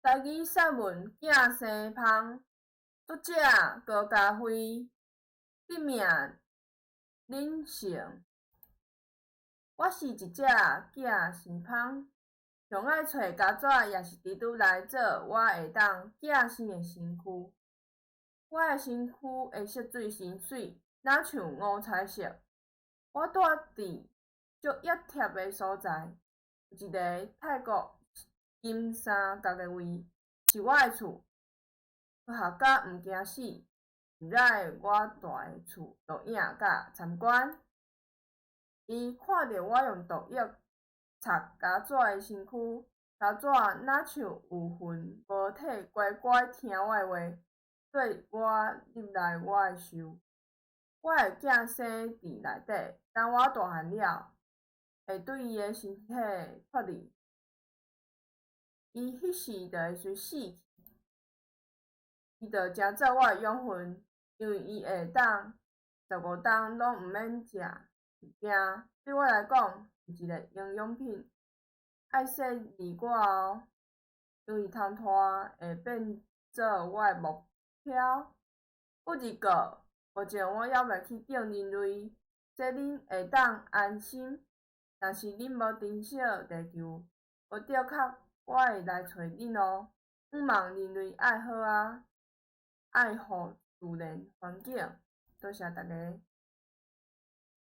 台語散文《囝生蜂》，作者高嘉輝，筆名忍成。我是一隻寄生蜂，上愛揣膠紙抑是蜘蛛來做我會當寄生的身軀。我的身軀的色水真媠，若像五彩色。我蹛佇足熱貼的所在，有一个泰國金三角的位，是我的厝。科學家毋驚死，入來我蹛的厝錄影佮參觀。伊看著我用毒液插膠紙的身軀，膠紙若像有魂無體，乖乖聽我的話，綴我入來我的岫。我會寄生佇內底，等我大漢了，會對伊的身體脫離。伊彼時就會隨死去，伊就成做我的養分，因為伊會當15冬攏毋免食物件，對我來講是一個營養品。愛細膩我喔，因為蟲豸會變做我的目標。有一個，目前我猶未去見人類，這恁會當安心。若是恁無珍惜地球，無著確我會來揣恁喔。向望人類愛好仔，愛護自然環境。多謝大家。